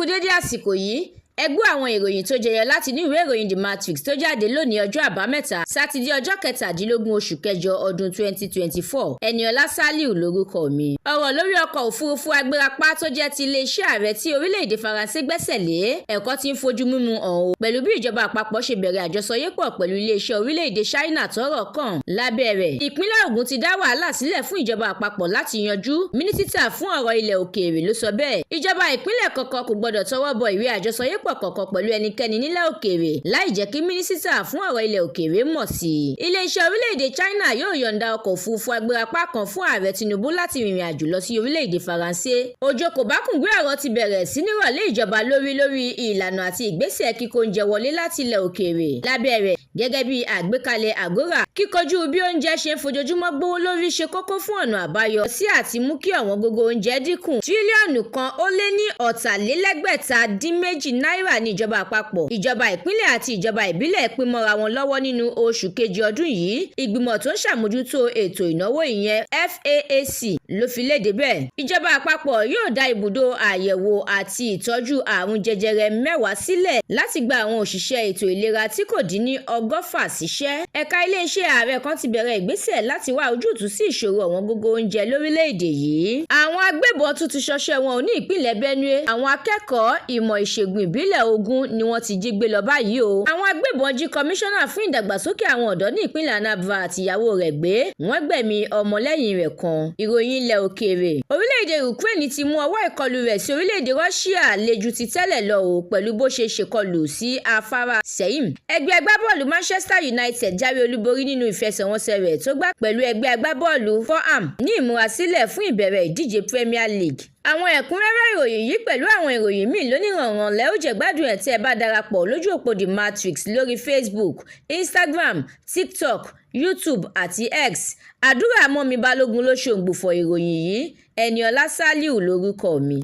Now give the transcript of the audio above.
Kú dédé àsìkò yìí. Ẹ gbọ́ àwọn ìròyìn tó jẹyọ láti inú ìwé ìròyìn The Matrix tó jáde lónìí, ọjọ́ Àbámẹ́ta Sátidé, ọjọ́ 17 oṣù kẹjọ ọdún 2024. Ẹniọlá Saliu lórúkọ mi. Ọ̀rọ̀ lórí ọkọ̀ òfurufú agbérapá tó jẹ́ ti iléeṣẹ́ ààrẹ tí orílẹ̀-èdè Faransé gbẹ́sẹ̀ lé, ẹ̀kọ́ ti ń fojú mímu hàn o, pẹ̀lú bí ìjọba àpapọ̀ ṣe bẹ̀rẹ̀ àjọsọyépọ̀ pẹ̀lú iléeṣẹ́ orílẹ̀-èdè China tọ́rọ̀ kàn lábẹ́ rẹ̀. Ìpínlẹ̀ Ògùn ti dá wàhálà sílẹ̀ fún ìjọba àpapọ̀ láti yanjú, mínísítà fún ọ̀rọ̀ ilẹ̀ òkèèrè ló sọ bẹ́ẹ̀. Ìjọba ìpínlẹ̀ kọ̀ọ̀kan kò gbọdọ̀ tọwọ́ bọ ìwé àjọsọyépọ̀ kọ̀ọ̀kan pẹ̀lú ẹnikẹ́ni nílẹ̀ òkèèrè láì jẹ́ kí mínísítà fún ọ̀rọ̀ ilẹ̀ òkèèrè mọ̀ sí i. Iléeṣẹ́ orílẹ̀-èdè China yóò yọ̀ǹda ọkọ̀ òfurufú agbérapá kan fún Ààrẹ Tinubu láti rìnrìn àjò lọ sí orílẹ̀-èdè Faransé. Òjò kòbákùngbé ọ̀rọ̀ ti bẹ̀rẹ̀ sí ní rọ̀ lé ìjọba lórí lórí ìlànà àti ìgbésẹ̀ kíkó oúnjẹ wọlé láti ilẹ̀ òkèèrè lábẹ́ rẹ̀ gẹ́gẹ́ bí àgbékalẹ̀ AGOA. Kíkojú bí oúnjẹ ṣe ń fojoojúmọ́ gbówó lórí ṣe kókó fún ọ̀nà àbáyọ sí àti mú kí ọ̀wọ́n gógó oúnjẹ dínkù. Tírílíọ̀nù 1,662 náírà ní ìjọba àpapọ̀, ìjọba ìpínlẹ̀ àti ìjọba ìbílẹ̀ pín mọ́ra wọn lọ́wọ́ nínú oṣù kejì ọdún yìí. Ìgbìmọ̀ tó ń ṣàmójútó ètò ìnáwó, ìyẹn FAAC, ló fi léde bẹ́ẹ̀. Ìjọba àpapọ̀ yóò dá ibùdó àyẹ̀wò àti ìtọ́jú àrùn jẹjẹrẹ 10 sílẹ̀ láti gba àwọn òṣìṣẹ́ ètò ìlera tí kò dín ní 100 síṣẹ́. Ẹ̀ka iléeṣẹ́ ààrẹ kan ti bẹ̀rẹ̀ ìgbésẹ̀ láti wá ojútùú sí ìṣòro ọ̀wọ́n gógó oúnjẹ lórílẹ̀‐èdè yìí. Àwọn agbébọn tún ti ṣọṣẹ́ wọn ní ìpínlẹ̀ Benue. Àwọn akẹ́kọ̀ọ́ ìmọ̀ ìṣègùn ìbílẹ̀ 20 ni wọ́n ti jí gbé lọ báyìí o. Àwọn agbébọn jí kọmíṣánná fún ìdàgbàsókè àwọn ọ̀dọ́ ní ìpínlẹ̀ Anambra àtìyàwó rẹ̀ gbé, wọ́n gbẹ̀mí ọmọlẹ́yìn rẹ̀ kan. Ìròyìn ilẹ̀ òkèèrè: Orílẹ̀-èdè Ukraine ti mú ọwọ́ ìkọlù rẹ̀ sí orílẹ̀-èdè Russia le ju ti tẹ́lẹ̀ lọ o, pẹ̀lú bó ṣe ṣèkọlù sí afárá Seym. Ẹgbẹ́ agbábọ́ọ̀lù Manchester United jáwé olúborí nínú ìfẹsẹ̀wọnsẹ̀ rẹ̀ tó gbá pẹ̀lú ẹgbẹ́ agbábọ́ọ̀lù Fulham ní ìmúrasílẹ̀ fún ìbẹ̀rẹ̀ ìdíje Premier League. Àwọn ẹ̀kúnrẹ́rẹ́ ìròyìn yìí pẹ̀lú àwọn ìròyìn míì lóníranran lẹ́ ó jẹ́ gbádùn ẹ̀ tí ẹ bá darapọ̀ lójú òpó The Matrix lórí Facebook, Instagram, TikTok, YouTube àti X. Àdúrà mọ́mi Balógun ló ṣòǹgbùfọ̀ ìròyìn yìí. Ẹniọlá Saliu lórúkọ mi.